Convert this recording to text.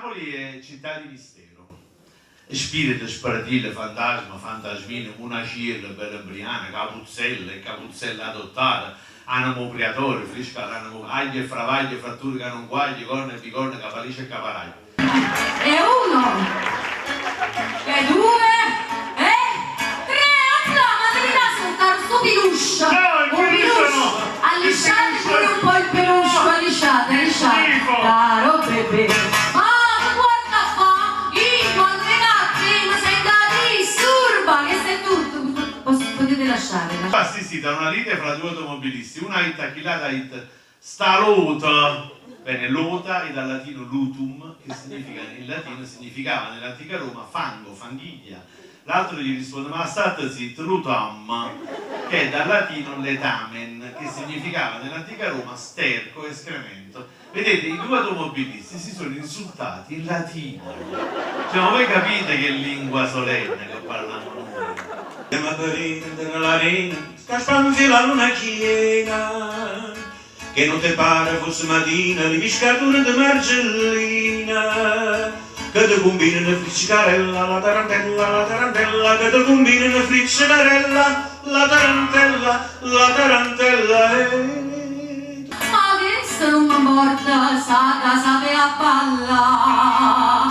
Napoli è città di mistero. Spirite, speretille, fantasma, fantasmine, munacielle, belle 'mbriane, capuzzelle, capuzzelle adottate, anemo priatore, frisca l'anemo, aglio e fravaglie, fratture che non guaglie, corna e bicorna, capalice e caparaglie. E uno, e due, e tre, opla, ma te da soltanto sto peluche. No, il Un peluche peluche. no. Allisciate Il pure un po' il peluche, allisciate, allisciate. Schifo. Caro bebè. Ma che guarda fa? Io quando vedo a te mi sento disturba, che sei tutto. Posso- potete lasciare, lasciate. Assistito a una lite fra due automobilisti, una ha detto a chi l'ha detto sta lota. Bene, lota è dal latino lutum, che significa in latino significava nell'antica Roma fango, fanghiglia. L'altro gli risponde ma state zitto, lutam, che è dal latino letamen, che significava nell'antica Roma sterco, escremento. Vedete, i due automobilisti si sono insultati in latino. Cioè, ma voi capite che lingua solenne che parliamo noi? Ma per l'arena, scarpanzi la luna piena, che non te pare fosse mattina, li piscature di Margellina, che te combina una friccicarella, la tarantella, la tarantella, che te combina una friccicarella, la tarantella, la tarantella, eh. Ma che se non mi importa, sa da sapere a ballare.